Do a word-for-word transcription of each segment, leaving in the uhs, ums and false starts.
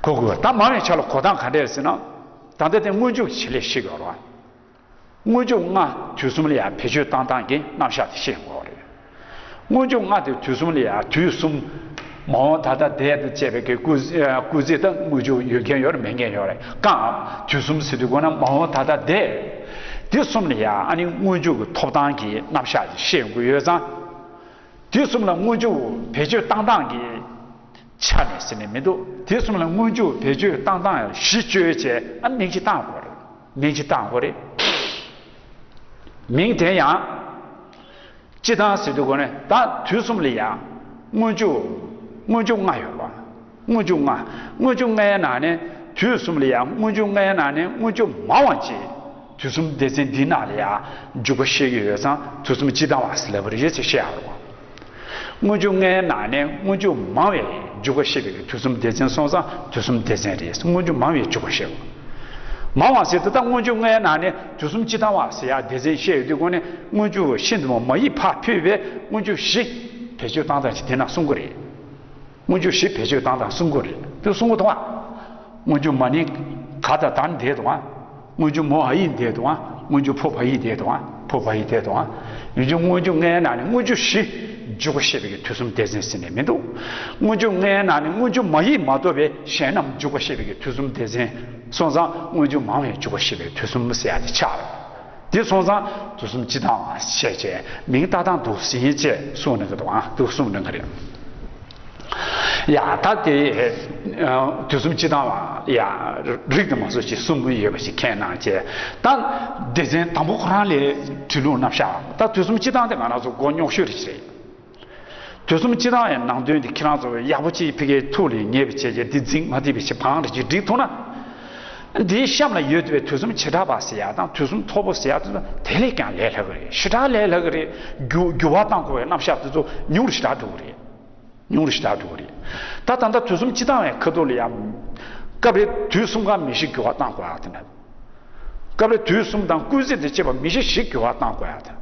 གོ་དགོས། ད་མང་བའི་ཆ་ལ་གོ་སྟངས་ག་འདྲ་རེད་ཟེར་ན། ད་ལྟ་དེ་སྔོན་འཇུག་གི་བྱེད་ལས་ཤིག་ཡོད་རེད་བ། སྔོན་འཇུག་ལྔ་དུས་གསུམ་ལ་ཡང་བེད་སྤྱོད་བཏང་སྟངས་ཀྱི་རྣམ་གཞག་དེ་ཤེས་དགོས་རེད། སྔོན་འཇུག་ལྔ་དེ་དུས་གསུམ་ལ་ཡང་དུས་གསུམ། མ་འོངས་ད་ལྟ་འདས་དང་བཅས་པའི་གི་སྐུལ་སྐུལ་ཚིག་དང་སྔོན་འཇུག་ཡོད་མཁན་ཡོད་རེད། མེད་མཁན་ཡོད་རེད། གང་དུས་གསུམ་ཟེར་དུས་གོ་ན་མ་འོངས་ད་ལྟ་འདས། དེ་གསུམ་ལ་ཡང་ཨ་ནི་སྔོན་འཇུག་གི་ཐོབ་ཐང་གི་རྣམ་གཞག་དེ་ཤེས་དགོས་ཡོད་ཙང་། དེ་གསུམ་ལ་སྔོན་འཇུག་བེད་སྤྱོད་བཏང་སྟངས་ཀྱི་ཆ་ནས་ཟེར་ནས་མི་འདུག་དེ་གསུམ་ལ་སྔོན་འཇུག་བེད་སྤྱོད་བཏང་སྟངས་གཞི་བཅོལ་བྱས་ཨ་མིང་གཅིག་བཏང་དགོས་རེད། མིང་གཅིག་བཏང་དགོས་རེད། མིང་དེ་ཡང་སྤྱི་བཏང་ཟེར་དུས་གོ་ནས་ད་དུས་གསུམ་ལ་ཡང་སྔོན་འཇུག་སྔོན་འཇུག་ལྔ་ཡོད་པ། སྔོན་འཇུག་ལྔ། སྔོན་འཇུག་ལྔའི་ནང་ནས་དུས་གསུམ་ལ་ཡང་སྔོན་འཇུག་ལྔའི་ནང་ནས་སྔོན་འཇུག་མང་བ་ཅིག་དུས་གསུམ་སྡེ་ཚན་འདིའི་ནང་ལ་ཡང་འཇུག་པ་ཤེས་ཀྱི་ཡོད་ཙང་དུས་གསུམ་སྤྱི་བཏང་བ་ཟེར་ལབ་པ་རེད་ཅེས་བཤད་ཡག་རེད། སྔོན་འཇུག་ལྔའི་ནང་ནས་སྔོན་འཇུག་མང་བའི་འཇུག་པ་ཤེས་པའི་དུས་གསུམ་སྡེ་ཚན་སོང་ཙང་དུས་གསུམ་སྡེ་ཚན་རེད། སྔོན་འཇུག་མང་བའི་འཇུག་པ་ཤེས་པ། མང་བ་ཟེར་དུས་ད་སྔོན་འཇུག་ལྔའི་ནང་ནས་དུས་གསུམ་སྤྱི་བཏང་བ་ཟེར་ཡག་སྡེ་ཚན་བཤད་ཡོད་དུས་སྒོ་ནས་སྔོན་འཇུག་ཤིན་ཏུ་མ་ཡིག་ཕར་ཕུད་པའི་སྔོན་འཇུག་བཞི་བེད་སྤྱོད་བཏང་སྟངས་ཀྱི་དེ་ན་གསུང་གི་རེད། སྔོན་འཇུག་བཞི་བེད་སྤྱོད་བཏང་སྟངས་གསུང་གི་རེད། དེ་གསུང་གི་འདུག་ཨ། སྔོན་འཇུག་མ་ནིང་ག་དང་ད་འདས་འདུག་ཨ། སྔོན་འཇུག་མོ་འ་ཡིག་འདས་འདུག་ཨ། སྔོན་འཇུག་ཕོ་བ་ཡིག་འདས་འདུག་ཨ། ཕོ་བ་ཡིག་འདས་འདུག་ཨ། ཡིན་གཅིག་སྔོན་འཇུག་ལྔའི་ནང་ནས་སྔོན་འཇུག་བཞི་འཇུག་པ་ཤེས་པའི་དུས་གསུམ་སྡེ་ཚན་ཟེར་ནས་མི་འདུག་སྔོན་འཇུག་ལྔའི་ནང་ནས་སྔོན་འཇུག་མ་ཡིག་མ་གཏོགས་པའི་གཞན་རྣམས་འཇུག་པ་ཤེས་པའི་དུས་གསུམ་སྡེ་ཚན་སོང་ཙང་སྔོན་འཇུག་མང་བས་འཇུག་པ་ཤེས་པའི་དུས་གསུམ་ཟེར་ཡ་དེ་ཆགས་རེད། དེ་སོང་ཙང་དུས་གསུམ་སྤྱི་བཏང་བ་ཞེས་བྱས་མིང་བཏགས་སྟངས་འདུག་ཟིན་ཅེས་གསུངས་གནང་གི་འདུག་ཨ། འདུག་གསུངས་གནང་གི་རེད། ཡ་ད་དེ་དུས་གསུམ་སྤྱི་བཏང་བ་ཡ་རིགས་དེ་མ་སོགས་ཀྱི་གསུམ་ཡོད་པ་ཞིག་ཁས་གནང་བྱས། ད་སྡེ་ཚན་དང་པོ་ཁོ་རང་ལས་འབྲི་ལུགས་རྣམ་གཞག་ད་དུས་གསུམ་སྤྱི་བཏང་དེ་ང་རང་ཚོ་མགོ་རྙོག་ཤོས་རེ་རེད། དུས་གསུམ་སྤྱི་བཏང་ཡི་ནང་དོན་དེ་ཁྱེད་རང་ཚོ་ཡག་པོ་ཅིག་ཕ་གིའི་ཐུགས་ལ་ངེས་པ་བྱས་རྗེས་འདི་འཛིང་མ་བདེ་བའི་ཞིག་བང་རེ་ཅིག་བསྒྲིགས་ཐུབ་ན། འདིའི་གཤམ་ལ་ཡོད་པའི་དུས་གསུམ་བྱེ་བྲག་པ་ཟེར་ཡག་དང་དུས་གསུམ་ཐོར་བུ་ཟེར་ཡག་དེ་ཚོ་དེ་ལས་ཀྱང་ལས་སླ་གི་རེད། ཞེ་དྲག་ལས་སླ་གི་རེད། འགྱུར་འགྱུར་བ་གཏང་དགོས་པའི་རྣམ་གཞག་དེ་ཚོ་ཉུང་རུ་ཞེ་དྲག་འགྲོ་གི་རེད། ཉུང་རུ་ཞེ་དྲག་འགྲོ་གི་རེད། ད་ད་ལྟ་དུས་གསུམ་སྤྱི་བཏང་བའི་ཁ་ཐོག་ལ་ཡང་། སྐབས་རེ་དུས་གསུམ་ཀ་མི་ཤི་འགྱུར་བ་གཏང་དགོས་ཡག་དེ་འདྲ། སྐབས་རེ་དུས་གསུམ་དང་སྐུལ་ཚིག་དང་བཅས་པ་མི་ཤི་བཞི་འགྱུར་བ་གཏང་དགོས་ཡག་དང་།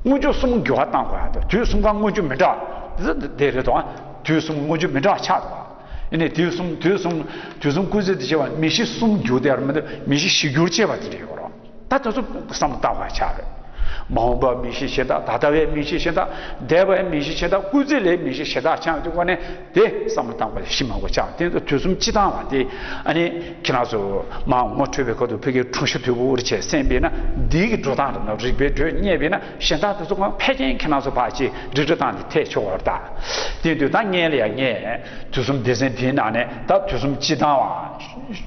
སྔོན་འཇུག་གསུམ་འགྱུར་བ་གཏང་དགོས་ཡག་དང་དུས་གསུམ་ཀ་སྔོན་འཇུག་མི་འདྲ་བ་དེ་དེ་རེད་དོ། དུས་གསུམ་སྔོན་འཇུག་མི་འདྲ་བ་ཆགས་འདུག་ཡིན་ནའི་དུས་གསུམ་དུས་གསུམ་དུས་གསུམ་སྐུལ་ཚིག་དང་བཅས་པ་མི་ཤི་གསུམ་འགྱུར་དེ་ཡང་མི་འདུག་མི་ཤི་བཞི་འགྱུར་བཅས་པ་དེ་རེད་ཡོད་རོགས། ད་དེ་ཚོ་བསམ་བློ་བཏང་དགོས་ཡག་ཆགས་རེད། མ་འོངས་པ་མི་ཤི་གཞན་དག་ད་ལྟ་བའི་མི་ཤི་གཞན་དག་འདས་པའི་མི་ཤི་གཞན་དག་སྐུལ་ཚིག་ལས་མི་ཤི་གཞན་དག་ཆགས་འདུག་ག་ནས་དེ་བསམ་བློ་བཏང་དགོས་ཡག་ཞིག་མང་པོ་ཆགས། དེ་ཚོ་དུས་གསུམ་སྤྱི་བཏང་བ་དེ་ཨ་ནི་ཁྱེད་རང་ཚོ་མ་ངོ་འཕྲོད་པའི་ཁ་ཐུག་ཕ་གིའི་འཁྲུངས་ཤོག་དོད་པོ་འུར་བྱས་གསན་པས་ན་འདིའི་གི་འགྲོ་སྟངས་རེད་ན་རིག་པའི་འགྲོས་རྙེད་པས་ན་གཞན་དག་དེ་ཚོ་གང་ཕལ་ཆེར་ཁྱེད་རང་ཚོ་ཕར་ཅིག་རིག་རིག་སྟངས་དེ་ཐད་ཆོག་བར་ད། དེ་དུས་ད་ངས་ལ་ཡ་ངས་དུས་གསུམ་སྡེ་ཚན་དེའི་ནང་ནས་ད་དུས་གསུམ་སྤྱི་བཏང་བ།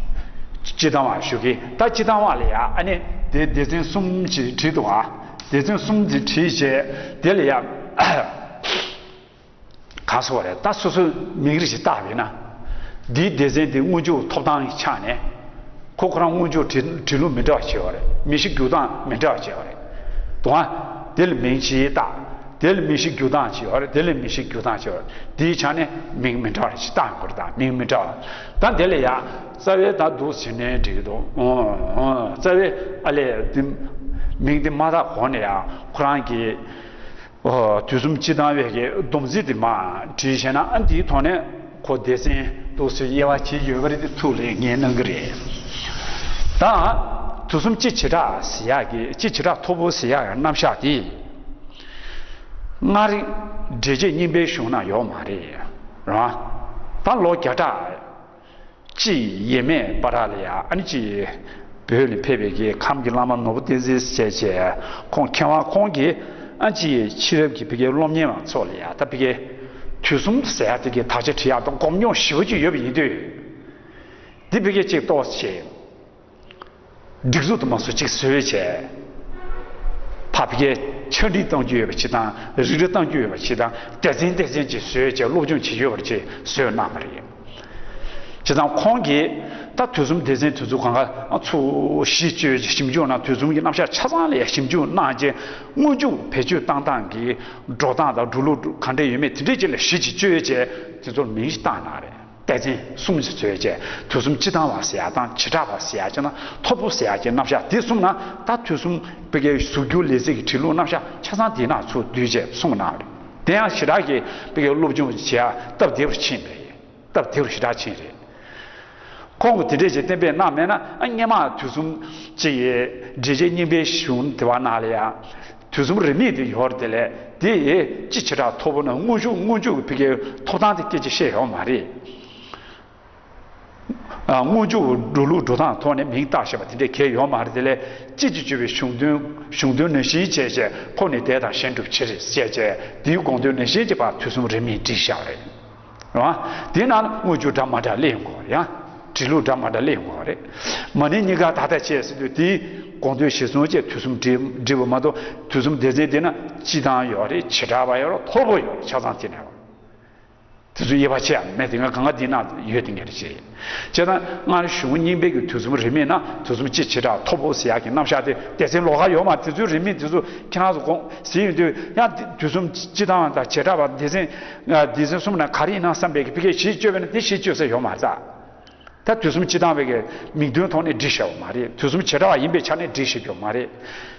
སྤྱི་བཏང་བ་ཞུ་གི་ད་སྤྱི་བཏང་བ་ལ་ཡ་ཨ་ནི་དེ་སྡེ་ཚན་གསུམ་ཅིག་བྲིས་འདུག་ཨ། སྡེ་ཚན་གསུམ་ཅིག་བྲིས་བྱས་དེ་ལ་ཡ། གང་སོ་བ་རེད་ད་སོ་སོའི་མིང་རིགས་ཤིག་བཏགས་པས་ན། འདིའི་སྡེ་ཚན་དེ་སྔོན་འཇུག་ཐོབ་ཐང་གི་ཆ་ནས། ཁོ་ཁོ་རང་སྔོན་འཇུག་བྲིས་བྲིས་ལུགས་མི་འདྲ་བ་བྱས་པ་རེད། མི་ཤི་འགྱུར་སྟངས་མི་འདྲ་བ་བྱས་པ་རེད། དུང་ཨ། དེ་ལ་མིང་ཅིག་བཏགས། དེ་ལ་མི་ཤི་འགྱུར་སྟངས་བྱས་པ་རེད། དེ་ལ་མི་ཤི་འགྱུར་སྟངས་བྱས་པ་རེད། དེའི་ཆ་ནས་མིང་མི་འདྲ་བ་ཞིག་བཏགས་དགོས་རེད་ད་མིང་མི་འདྲ་བ། ད་དེ་ལ་ཡ། རྩ་བའི་ད་འདུག་ཟེར་ནས་འགྲིག་གི་འདུག་ཨོ་ཨོ་རྩ་བའི་ཨ་ལས་འདི། མིང་འདི་མ་བཏགས་གོང་ནས་ཡ་ཁོ་རང་གི། ཨོ། དུས་གསུམ་སྤྱི་བཏང་བའི་གི་སྡོམ་རྩིས་དེ་མ་བྲིས་བྱས་ན་ཨ་འདིའི་ཐོག་ནས་ཁོ་སྡེ་ཚན་འདུག་སེ་དབྱེ་བ་ཕྱེ་ཡོད་པ་རེད་དེ་ཐུགས་ལ་ངེས་གནང་གི་རེད། ད་དུས་གསུམ་སྤྱི་བྱེ་བྲག་ཟེར་ཡག་གི་སྤྱི་བྱེ་བྲག་ཐོར་བུ་ཟེར་ཡག་གི་རྣམ་གཞག་དེ། སྔར་འགྲེལ་བྱེད་རྙིང་པའི་གཞུང་ན་ཡོད་མ་རེད། རང་། ད་ལོ་བརྒྱ་ཕྲག་གཅིག་ཡས་མས་བར་ལ་ཡ་ཨ་ནི་གཅིག་བོད་ལ་ཕེབས་པའི་གི་ཁམས་ཀྱི་བླ་མ་ནོར་བུ་བསྟན་འཛིན་ཟེར་བྱས་ཁོང་མཁས་དབང་ཁོང་གིས་ཨ་ནི་གཅིག་ཕྱི་རབས་ཀྱི་ཕ་གིའི་སློབ་གཉེར་བ་ཚོ་ལ་ཡ་ད་ཕ་གིའི་དུས་གསུམ་ཟེར་ཡག་དེ་གི་དག་ཆ་འབྲི་ཡག་དང་སྒོམ་སྙོམས་ཞེ་པོ་ཅིག་ཡོད་པ་ཡིན་དུས། འདི་ཕ་གིའི་གཅིག་གཏོར་བྱས། སྒྲིག་འཛུགས་དུ་མ་སུ་གཅིག་བཟོས་བྱས། ཕ་ཕ་གིའི་ཆ་འགྲིག་གཏོང་རྒྱུ་ཡོད་པ་ཅིག་དང་རིགས་རུས་གཏོང་རྒྱུ་ཡོད་པ་ཅིག་དང་སྡེ་ཚན་སྡེ་ཚན་གཅིག་བཟོས་བྱས་སློབ་སྦྱོང་བྱེད་ཡོད་པ་ཅིག་བཟོས་གནང་བ་རེད། བྱས་ཙང་ཁོང་གིས་ད་དུས་གསུམ་སྡེ་ཚན་དེ་ཚོ་གང་ག་ཚུར་གཞི་བཅོལ་ཞིབ་འཇུག་གནང་དུས་གསུམ་གྱི་རྣམ་གཞག་ཆ་ཚང་ལ་ཡང་ཞིབ་འཇུག་གནང་རྗེས་སྔོན་འཇུག་བེད་སྤྱོད་བཏང་སྟངས་ཀྱི་འགྲོ་སྟངས་དང་འགྲོ་ལུགས་ག་འདྲ་ཡོད་མེད་དེ་འདྲས་ཅིག་ལ་གཞི་ཅིག་བཅོལ་བྱས་དེ་ཚོར་མིང་ཞིག་བཏགས་གནང་རེད། སྡེ་ཚན་གསུམ་ཞིག་བཟོས་བྱས་དུས་གསུམ་སྤྱི་བཏང་བ་ཟེར་ཡག་དང་བྱེ་བྲག་པ་ཟེར་ཡག་བྱས་ན་ཐོར་བུ་ཟེར་ཡག་གི་རྣམ་གཞག་དེ་གསུམ་ན་ད་དུས་གསུམ་ཕ་གིའི་གཟུགས་འགྱུར་ལས་ཚིག་གི་བྲིས་ལུགས་རྣམ་གཞག་ཆ་ཚང་དེའི་ནང་ཚུར་བསྡུས་བྱས་གསུངས་གནང་རེད། དེ་ཡང་ཞེ་དྲག་གི་ཕ་གིའི་སློབ་སྦྱོང་བྱེད་ཡག་སྟབས་བདེ་བར་ཕྱིན་པ་རེད། སྟབས་བདེ་བར་ཞེ་དྲག་ཕྱིན་རེད། ཁོང་གིས་དེ་འདྲས་ཅིག་གཏན་འབེབས་གནང་མེད་ན། ཨ། སྔོན་མ་དུས་གསུམ་ཅིག་ཡི་འགྲེལ་བྱེད་རྙིང་པའི་གཞུང་དེ་བ་ནང་ལ་ཡང་དུས་གསུམ་རིས་མེད་དེ་ཡོད་རེད། དེ་ལས་དེ་ཡི་སྤྱི་བྱེ་བྲག་ཐོར་བུ་ན་སྔོན་འཇུག་སྔོན་འཇུག་གི་ཕ་གིའི་ཐོབ་ཐང་དེ་སྐད་ཆ་བཤད་ཡོད་མ་རེད། ཨ། སྔོན་འཇུག་འགྲོ་ལུགས་འགྲོ་སྟངས་ཐོག་ནས་མིང་བཏགས་བཞག་པ་དེ་འདྲས་གང་ཡང་ཡོད་མ་རེད། དེ་ལས་སྤྱི་གཅིག་གྱུར་པའི་གཞུང་དོན། གཞུང་དོན་ནང་བཞིན་བྱས་བྱས། ཁོ་ནི་འདས་དང་གཞན་སྒྲུབ་ཕྱིར་ཞེས་བྱས། དེའི་དགོངས་དོན་ནང་བཞིན་གྱི་བར་དུས་གསུམ་རིས་མེད་བྲིས་བཞག་རེད། རེད་བ། དེའི་ནང་ལ་སྔོན་འཇུག་འདྲ་མ་འདྲ་སླེབས་ཡོང་གི་རེད། ཡང་འབྲི་ལུགས་འདྲ་མ་འདྲ་སླེབས་ཡོང་གི་རེད། མ་ནིང་གཉིས་ཀ་ད་ལྟ་བྱས་ཟེར་དུས། དེའི་དགོངས་དོན་གཞིར་བཟུང་བྱས་དུས་གསུམ་བྲིས་བྲིས་པ་མ་གཏོགས། དུས་གསུམ་སྡེ་ཚན་དེ་ན་སྤྱི་དང་ཡོད་རེད། བྱེ་བྲག་པ་ཡོད་རེད། ཐོར་བུ་ཡོད་རེད། ཆ་ཚང་དེ་ནས་རེད། དེ་ཚོ་དབྱེ་བ་ཕྱེ་ཡ་མེད། དེ་སྔ་གང་ག་འདི་ན་ཡོད། དེ་འདྲས་རེད། བྱས་ཙང་སྔར་གཞུང་རྙིང་པའི་གི་དུས་གསུམ་རིས་མེད་ན་དུས་གསུམ་སྤྱི་བྱེ་བྲག་ཐོར་བུ་ཟེར་ཡག་གི་རྣམ་གཞག་དེ་སྡེ་ཚན་ལོགས་ཀ་ཡོད་མ་རེད། དེ་ཚོའི་རིས་མེད་དེ་ཚོ་ཁྱེད་རང་ཚོ་དགོངས་ཟིན་ཡོང་དུས། ཡང་དུས་གསུམ་སྤྱི་དང་དང་བྱེ་བྲག་པ་སྡེ་ཚན། སྡེ་ཚན་གསུམ་ན་ག་རེ་ཡིན་ན་བསམ་པའི་གི་ཕ་གིའི་གཞི་བཅོལ་བས་ན་དེ་གཞི་བཅོལ་ས་ཡོད་མ་རེད། ད་དུས་གསུམ་སྤྱི་དང་བའི་གི་མིང་དོན་ཐོག་ནས་བྲིས་བཞག་པ་མ་རེད། དུས་གསུམ་བྱེ་བྲག་པ་ཡིན་པའི་ཆ་ནས་བྲིས་བཞག་རྒྱུ་མ་རེད།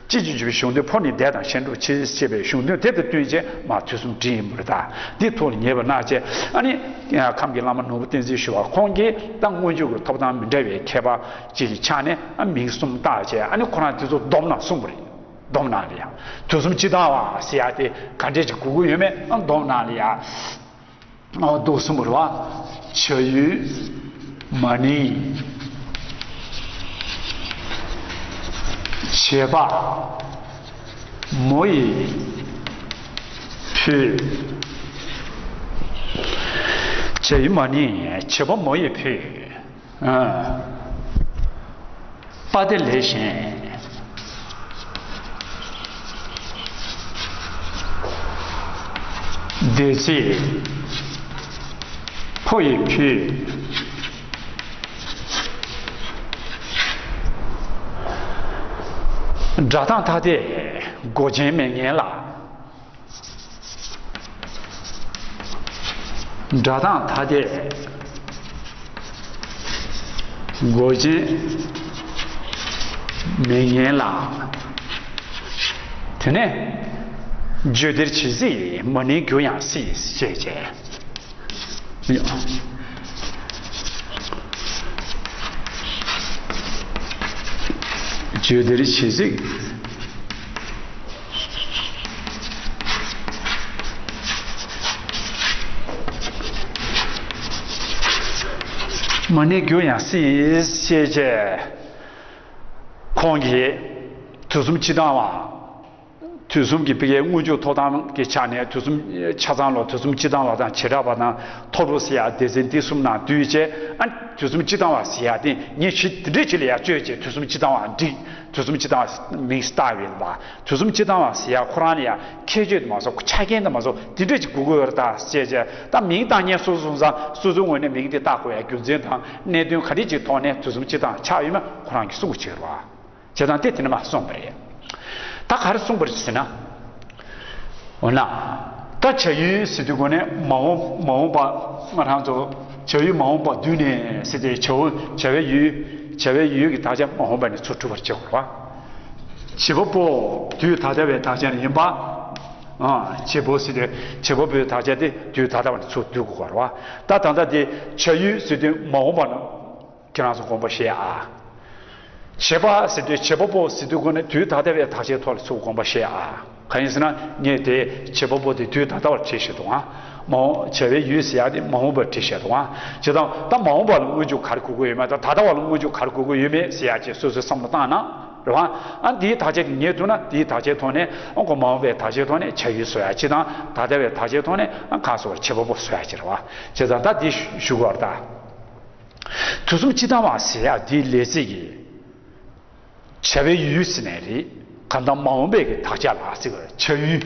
སྤྱི་གཅིག་གྱུར་པའི་གཞུང་དོན་ཕོ་ནི་འདས་དང་གཞན་སྒྲུབ་ཕྱིར་ཞེས་པའི་གཞུང་དོན་དེ་དང་བསྟུན་བྱས་མར་དུས་གསུམ་བྲིས་ཡིན་པ་རེད། ད་འདི་ཐུགས་ལ་ངེས་པ་གནང་བྱས། ཨ་ནི་ཁམས་ཀྱི་བླ་མ་ནོར་བུ་བསྟན་འཛིན་ཞུ་བ་ཁོང་གིས་ད་སྔོན་འཇུག་གི་ཐོབ་ཐང་མི་འདྲ་བའི་མཁས་པ་ཅིག་གི་ཆ་ནས། ཨ། མིང་གསུམ་བཏགས་བྱས། ཨ་ནི་ཁོ་རང་དེ་ཚོ་སྡོམ་གནང་གསུངས་པ་རེད། སྡོམ་གནང་ལ་ཡ། དུས་གསུམ་སྤྱི་དང་བ་ཟེར་ཡ་དེ་ག་འདྲས་ཅིག་དགོས་ཀྱི་ཡོད་མེད། ཨ། སྡོམ་གནང་ལ་ཡ། འོ། འདུག་གསུངས་པ་རེད་བ། བྱ་ཡུལ་མ་ནིང་། བྱེད་པ་མོ་ཡི་ཕུད། བྱ་ཡུལ་མ་ནིང་། བྱེད་པ་མོ་ཡི་ཕུད། ཨ། པ་དེ་ལས་གཞན། འདོད་སྲེད་ཕོ་ཡི་ཕུད། སྒྲ་གདངས་ཐ་དད་མགོ་ཅན་མེད་ངེས་ལ། སྒྲ་གདངས་ཐ་དད་མགོ་ཅན་མེད་ངེས་ལ། དེ་ནས་བརྗོད་བདེར་ཇི་སྲིད་མ་ནིང་གྱུར་ཡང་སྲིད་ཅེས་བྱས། བརྗོད་བདེར་ཇི་སྲིད། མ་ནིང་གྱུར་ཡང་སྲིད་ཅེས་བྱས། ཁོང་གིས་དུས་གསུམ་སྤྱི་དང་བ། དུས་གསུམ་གྱི་ཕ་གིའི་སྔོན་འཇུག་ཐོབ་ཐང་གི་ཆ་ནས། དུས་གསུམ་ཆ་ཚང་ལ་དུས་གསུམ་སྤྱི་དང་བ་དང་བྱེ་བྲག་པ་དང་ཐོར་བུ་ཟེར་ཡ་སྡེ་ཚན་འདི་གསུམ་ནང་བསྡུས་བྱས། ཨ། དུས་གསུམ་སྤྱི་དང་བ་ཟེར་ཡ་དེ་ངས་གཞི་དེ་འདྲས་ཅིག་ལ་ཡ་བཅོས་བྱས། དུས་གསུམ་སྤྱི་དང་བ་འགྲིག་དུས་གསུམ་སྤྱི་དང་བ་མིང་བཏགས་པ་ཡིན་པ། དུས་གསུམ་སྤྱི་དང་བ་ཟེར་ཡ་ཁོ་རང་ལ་ཡ་ཁྱད་ཆོས་དེ་མ་སོགས། ཆ་རྐྱེན་དེ་མ་སོགས་དེ་འདྲས་ཅིག་དགོས་ཀྱི་ཡོད་རེད་ད་ཟེར་བྱས། ད་མིང་བཏགས་མཁན་སོ་སོ་སོང་ཙང་། སོ་སོའི་ངོས་ནས་མིང་དེ་བཏགས་དགོས་ཡ་རྒྱུ་མཚན་དང་གནད་དོན་ག་རེ་ཅིག་ཐོག་ནས་དུས་གསུམ་སྤྱི་དང་ཆགས་ཡོད་མེད་ཁོ་རང་གིས་གསུང་གི་བྱེད་རོགས། བྱས་ཙང་དེ་དེ་ནས་མར་གསུངས་པ་རེད། ད་ག་རེ་གསུངས་པ་རེད་ཟེར་ན། འོ་ན། ད་བྱ་ཡུལ་ཟེར་དུས་སྒོ་ནས་མ་འོངས་མ་འོངས་པ། ང་རང་ཚོ་བྱ་ཡུལ་མ་འོངས་པ་བསྡུས་ནས་ཟེར་ཏེ། བྱ་བ་བྱ་བའི་ཡུལ། བྱ་བའི་ཡུལ་གྱི་དག་ཆ་མ་འོངས་པ་ནས་ཚུར་གྲུབ་པར་བྱེད་དགོས་པ། བྱེད་པ་པོ་དུས་ད་ལྟ་བའི་དག་ཆ་ནི་ཡིན་པ། ཨ། བྱེད་པ་པོ་ཟེར་ཏེ་བྱེད་པ་པོའི་དག་ཆ་དེ་དུས་ད་ལྟ་བ་ནས་ཚུར་བསྡུ་དགོས་པ་རེད་བ། ད་ད་ལྟ་དེ་བྱ་ཡུལ་ཟེར་དུས་མ་འོངས་པ་ན། ཁྱེད་རང་ཚོ་དགོངས་པ་བཞེས་ཨ། བྱེད་པ་ཟེར་དུས་བྱེད་པ་པོ་ཟེར་དུས་སྒོ་ནས་དུས་ད་ལྟ་བའི་དག་ཆའི་ཐོག་ལ་ཚུར་དགོངས་པ་བཞེས་ཨ། གང་ཡིན་ཟེར་ན། ངས་དེ་བྱེད་པ་པོ་དེ་དུས་ད་ལྟ་བར་བྲིས་བཞག་འདུག་ཨ། མ་འོངས་བྱ་བའི་ཡུལ་ཟེར་ཡག་དེ་མ་འོངས་པར་བྲིས་བཞག་འདུག་ཨ། བྱས་ཙང་ད་མ་འོངས་པ་ལ་སྔོན་འཇུག་ག་རེ་དགོས་ཀྱི་ཡོད་མེད་དང་། ད་ལྟ་བ་ལ་སྔོན་འཇུག་ག་རེ་དགོས་ཀྱི་ཡོད་མེད་ཟེར་ཡག་ཅིག་སོ་སོས་བསམ་བློ་བཏང་ན། རེད་བ། ཨ། འདིའི་དག་ཆ་དེ་ངེས་ཐུབ་ན། འདིའི་དག་ཆའི་ཐོག་ནས། ཨ། ཁོ་མ་འོངས་པའི་དག་ཆའི་ཐོག་ནས་བྱ་ཡུལ་བཟོ་ཡག་ཅིག་དང་། ད་ལྟ་བའི་དག་ཆའི་ཐོག་ནས། ཨ། གང་སོགས་བྱེད་པ་པོ་བཟོ་ཡག་ཅིག་རེད་བ། བྱས་ཙང་ད་འདི་ཞུ་དགོས་རེད་ད། དུས་གསུམ་སྤྱི་དང་བ་ཟེར་ཡག་འདིའི་ལས་ཚིག་གི་བྱ་བའི་ཡུལ་ཟེར་ནའི་རེད། གང་ལྟར་མ་འོངས་པའི་གི་དག་ཆ་ལ་ཟེར་བ། བྱ་ཡུལ།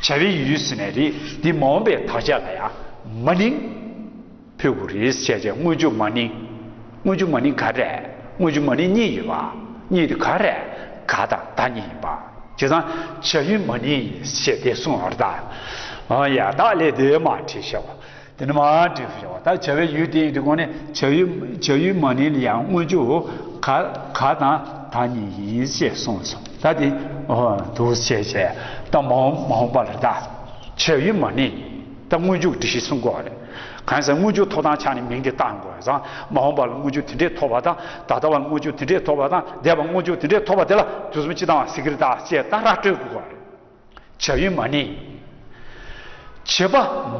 བྱ་བའི་ཡུལ་ཟེར་ནའི་རེད། འདི་མ་འོངས་པའི་དག་ཆ་ལ་ཡང་མ་ནིང་ཕུད་དགོས་རེད་ཟེར་བྱས། སྔོན་འཇུག་མ་ནིང་། སྔོན་འཇུག་མ་ནིང་ག་རེ་རེད། སྔོན་འཇུག་མ་ནིང་གཉིས་ཡོད་པ། གཉིས་དེ་ག་རེ་རེད། ག་དང་ད་གཉིས་ཡིན་པ། བྱས་ཙང་བྱ་ཡུལ་མ་ནིང་ཞེས་དེ་གསུངས་པ་རེད་ད། ཨ་ཡ། ད་ལས་དེ་མར་བྲིས་བཞག་པ། དེ་ནས་མར་བྲིས་བཞག་པ། ད་བྱ་བའི་ཡུལ་དེ་ཡིན་དུས་སྒོ་ནས་བྱ་ཡུལ། བྱ་ཡུལ་མ་ནིང་ལ་ཡང་སྔོན་འཇུག་ག། ག་དང་ད་གཉིས་ཡིན་ཞེས་གསུངས་སོང་། ད་དེ། འོ། འདུག་ཞེས་བྱས། ད་མ་འོངས། མ་འོངས་པ་ལ་ད་བྱ་ཡུལ་མ་ནིང་། ད་སྔོན་འཇུག་སྒྲིག་གཞི་གསུང་དགོས་པ་རེད། གང་ཟེར་དངོས་བརྗོད་ཐོབ་ཐང་ཆ་ནས་མིང་དེ་བཏགས་དགོས་ཙང་མ་འོངས་པ་ལ་དངོས་བརྗོད་དེ་འདྲས་ཐོབ་པ་དང་ད་ལྟ་བ་ལ་དངོས་བརྗོད་དེ་འདྲས་ཐོབ་པ་དང་འདས་པ་དངོས་བརྗོད་དེ་འདྲས་ཐོབ་པ་དེ་ལ་དུས་གསུམ་སྤྱི་དང་བ་ཟེར་གྱི་རེད་ད་ཅེས་ད་ར་སྤྲོད་དགོས་རེད། བྱ་ཡུལ་མ་ནིང་། བྱེད་པ་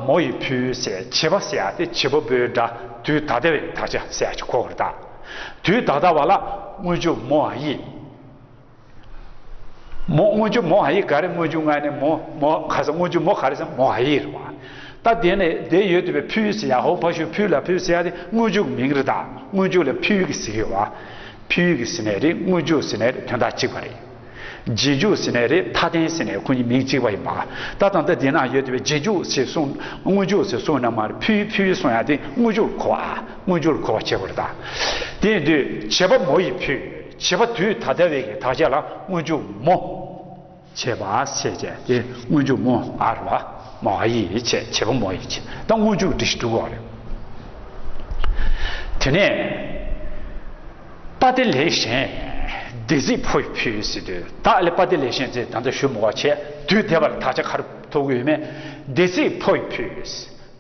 མོ་ཡི་ཕུལ་ཟེར་བྱེད་པ་ཟེར་ཡ་དེ་བྱེད་པ་པོའི་སྒྲ་དུས་ད་ལྟ་བའི་དག་ཆ་ཟེར་ཡ་ཅིག་གོ་དགོས་རེད་ད། དུས་ད་ལྟ་བ་ལ་དངོས་བརྗོད་མོ་ཨ་ཡིག་མོ་དངོས་བརྗོད་མོ་ཨ་ཡིག་ག་རེ་དངོས་བརྗོད་ངག་ནས་མོ་མོ་ག་ས་དངོས་བརྗོད་མོ་ག་རེ་ཟེར་མོ་ཨ་ཡིག་རེད་བ། ད་དེ་ནས་དེ་ཡོད་དུས་པའི་ཕུལ་ཟེར་ཡ་ཧོ་ཕ་ཤུ་ཕུལ་ལ་ཕུལ་ཟེར་ཡ་དེ་དངོས་བརྗོད་མིང་རེད་ད། དངོས་བརྗོད་ལ་ཕུལ་གྱི་ཟེར་གྱི་བ། ཕུལ་གྱི་ཟེར་ནས་རེད་དངོས་བརྗོད་ཟེར་ནས་རེད་དོན་དག་གཅིག་པ་རེད། རྗེས་འཇུག་ཟེར་ནས་རེད་མཐའ་རྟེན་ཟེར་ནས་ཁོ་གཉིས་མིང་གཅིག་པ་ཡིན་པ། ད་ད་ལྟ་དེ་ན་ཡོད་དུས་པའི་རྗེས་འཇུག་ཟེར་གསུངས་དངོས་འཇུག་ཟེར་གསུངས་ན་མ་རེད་ཕུལ་ཕུལ་གསུངས་ཡ་དེ་དངོས་འཇུག་གོ་བ་དངོས་འཇུག་གོ་བ་བྱེད་དགོས་རེད་ད། དེ་ཡིན་དུས་བྱེད་པ་མོ་ཡི་ཕུལ། བྱེད་པ་དུས་ད་ལྟ་བའི་གི་དག་ཆ་ལ་དངོས་འཇུག་མོ། བྱེད་པ་ཟེར་བྱས་ཏེ་དངོས་འཇུག་མོ་ཨ་རུ་བ་མོ་ཨ་ཡི་བྱས་བྱེད་པ་མོ་ཡི་བྱས་ད་དངོས་འཇུག་སྒྲིག་གཞི་འགྲུབ་དགོས་རེད། དེ་ནས་པ་ཏི་ལེགས་བཤད་སྡེ་ཚིག་ཕོ་ཡི་ཕུལ་ཟེར་དུས་ད་ཨ་ལེ་པ་ཏི་ལེགས་བཤད་ཚེ་ད་ལྟ་ཞུ་མི་དགོས་བྱས་དུས་འདས་པ་ལ་དག་ཆ་ག་རེ་ཐོབ་གི་ཡོད་མེད་སྡེ་ཚིག་ཕོ་ཡི་ཕུལ། དུས་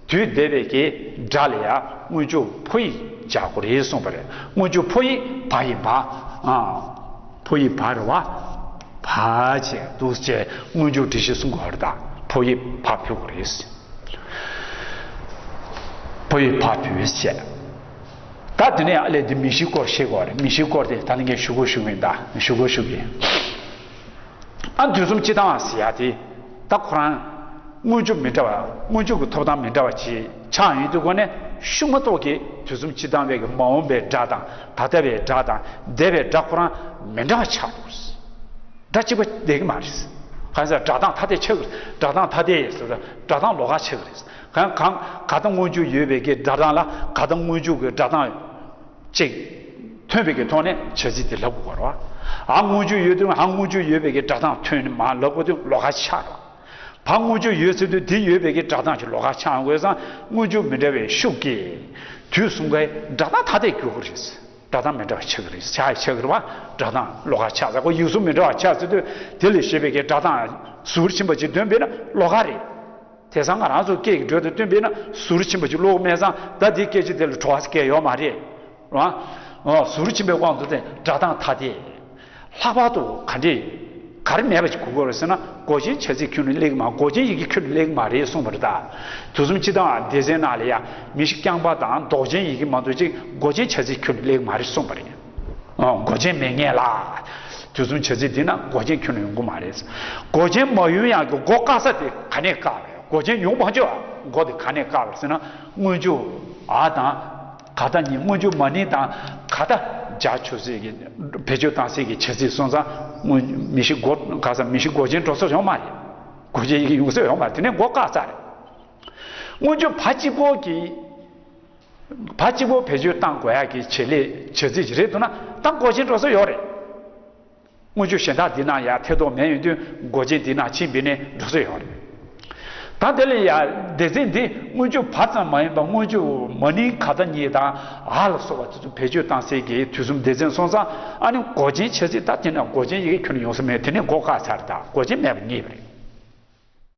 འདས་པའི་གི་སྒྲ་ལ་ཡང་དངོས་འཇུག་ཕོ་ཡིག་སྦྱར་དགོས་རེད་གསུངས་པ་རེད། དངོས་འཇུག་ཕོ་ཡིག་བ་ཡིན་པ། ཨ། ཕོ་ཡིག་བ་རེད་བ། བ་བྱས་འདུག་བྱས་དངོས་འཇུག་སྒྲིག་གཞི་གསུང་དགོས་རེད་ད། ཕོ་ཡིག་བ་ཕུལ་དགོས་རེད། ཕོ་ཡིག་བ་ཕུལ་བྱས། ད་དེ་ནས་ཨ་ལས་འདི་མིང་གཞིའི་སྐོར་བཤད་དགོས་རེད། མིང་གཞིའི་སྐོར་དེ་ད་ནི་ངས་ཞུ་དགོས་ཞུ་གི་ཡིན་ད་ཞུ་དགོས་ཞུ་གི་ཡིན། ཨ་དུས་གསུམ་སྤྱི་དང་ཟེར་ཡ་དེ་ད་ཁོ་རང་དངོས་བརྗོད་མི་འདྲ་བ་དངོས་བརྗོད་ཀྱི་ཐོབ་ཐང་མི་འདྲ་བ་ཅིག་ཆགས་ཡོང་དུས་སྒོ་ནས་ཤུགས་མ་གཏོགས་ཀྱི་དུས་གསུམ་སྤྱི་དང་བའི་གི་མ་འོངས་པའི་སྒྲ་དང་ད་ལྟ་བའི་སྒྲ་དང་འདས་པའི་སྒྲ་ཁོ་རང་མི་འདྲ་བ་ཆགས་འདུག་སྒྲ་གཅིག་པ་བསྡད་ཀྱི་མ་རེད། གང་ཟེར་སྒྲ་གདངས་ཐ་དད་ཆགས་ཀྱི་རེད། སྒྲ་གདངས་ཐ་དད་ཡིན་ཟེར་སྒྲ་གདངས་ལོགས་ཀ་ཆགས་ཀྱི་རེད། གང་གང་ག་ད་དངོས་བརྗོད་ཡོད་པའི་གི་སྒྲ་གདངས་ལ་ག་ད་དངོས་བརྗོད་ཀྱི་སྒྲ་གདངས། ཅིག་ཐོན་པའི་གི་ཐོག་ནས་བྱ་ཚིག་དེ་ལབ་དགོས་རེད་བ། ཨ་དངོས་བརྗོད་ཡོད་དུས་ཨ་དངོས་བརྗོད་ཡོད་པའི་གི་སྒྲ་གདངས་ཐོན་ནས་མ་ལབ་དགོས་དུས་ལོགས་ཀ་ཆགས་རེད་བ། བ་དངོས་བརྗོད་ཡོད་ཟེར་དུས་དེ་ཡོད་པའི་གི་སྒྲ་གདངས་ཀྱི་ལོགས་ཀ་ཆགས་ཡོང་དགོས་ཙང་དངོས་བརྗོད་མི་འདྲ་བའི་ཤུགས་ཀྱིས་དུས་གསུམ་ཀའི་སྒྲ་གདངས་ཐ་དད་འགྱུར་གི་རེད། སྒྲ་གདངས་མི་འདྲ་བ་ཆགས་གི་རེད། ཆགས་ཆགས་གི་རེད་བ། སྒྲ་གདངས་ལོགས་ཀ་ཆགས་ཚ་ཁོ་ཡིག་གཟུགས་མི་འདྲ་བ་ཆགས་ཟེར་དུས་དེ་ལས་བཤད་པའི་གི་སྒྲ་གདངས་ཟུར་ཕྱིན་པ་ཅིག་འདོན་པས་ན་ལོགས་ཀ་རེད། དེང་སང་ང་རང་ཚོ་སྐད་ཀྱི་འགྲོས་དེ་སྟོན་པས་ན་ཟུར་ཕྱིན་པ་ཅིག་ཀློག་མེད་ཙང་ད་འདི་སྐད་ཆ་དེ་ལ་བྲོ་བ་སྐད་ཡོད་མ་རེད། རང་། ཟུར་ཕྱིན་པའི་དབང་དུ་བསྟན་སྒྲ་གདངས་ཐ་དད། ལྷག་པར་དུ་ག་འདྲས། ག་རེ་མེད་པ་ཅིག་གོ་དགོས་རེད་ཟེར་ན་མགོ་ཅན་བྱ་ཚིག་ཁྱོན་ནས་སླེབས་མ་མགོ་ཅན་ཡི་གེ་ཁྱོན་ནས་སླེབས་མ་རེད་གསུངས་པ་རེད་ད། དུས་གསུམ་སྤྱི་དང་སྡེ་ཚན་ནང་ལ་ཡང་མི་ཤི་རྐྱང་པ་དང་འདོགས་ཅན་ཡི་གེ་མ་གཏོགས་ཅིག་མགོ་ཅན་བྱ་ཚིག་ཁྱོན་ནས་སླེབས་མ་རེད་གསུངས་པ་རེད། ཨོ་མགོ་ཅན་མེད་ངེས་ལ། དུས་གསུམ་བྱ་ཚིག་འདི་ན་མགོ་ཅན་ཁྱོན་ནས་ཡོང་གི་མ་རེད། མགོ་ཅན་མ་ཡོང་ཡང་གི་མགོ་བཀག་ས་དེ་ག་ནས་བཀག་རེད། མགོ་ཅན་ཡོང་མ་ཆོག་མགོ་དེ་ག་ནས་བཀག་རེད་ཟེར་ན་དངོས་བརྗོད་ཨ་དང་ག་ད་ཉིད་དངོས་བརྗོད་མ་ནིང་དང་ག་ད་སྦྱར་ཆོག་སའི་གི་བེད་སྤྱོད་བཏང་སའི་གི་བྱ་ཚིག་སོང་ཙང་དངོས་མི་ཤི་མགོ་ག་ས་མི་ཤི་མགོ་ཅན་འགྲོ་ས་ཡོང་མ་རེད། མགོ་ཅན་ཡི་གེ་ཡོང་ས་ཡོང་མ་རེད། དེ་ནས་མགོ་བཀག་ཚར་རེད། དངོས་བརྗོད་བ་གཅིག་པོ་གི་བ་གཅིག་པོ་བེད་སྤྱོད་བཏང་དགོས་ཡག་གི་བྱེད་ལས་བྱ་ཚིག་ཅིག་རེད་འདུག་ན་ད་མགོ་ཅན་འགྲོ་ས་ཡོད་རེད། དངོས་བརྗོད་གཞན་དག་འདི་ན་ཡང་ཐེ་གཏོགས་མེད་ཡོང་དུས་མགོ་ཅན་འདི་ན་ཕྱིན་པས་ནས་འགྲོ་ས་ཡོད་རེད། ད་དེ་ལས་ཡང་སྡེ་ཚན་འདི་དངོས་བརྗོད་བ་ཙམ་མ་ཡིན་པར་དངོས་བརྗོད་མ་ནིང་ག་ད་ཉིད་དང་ཨ་ལ་སོགས་པ་དེ་ཚོ་བེད་སྤྱོད་བཏང་སའི་གི་དུས་གསུམ་སྡེ་ཚན་སོང་ཙང་ཨ་ནི་མགོ་ཅན་བྱ་ཚིག་ད་དེ་ན་མགོ་ཅན་ཡི་གེ་ཁྱོན་ནས་ཡོང་ས་མེད། དེ་ནས་མགོ་བཀག་ཚར། ད་མགོ་ཅན་མེད་པ་ངེས་པ་རེད།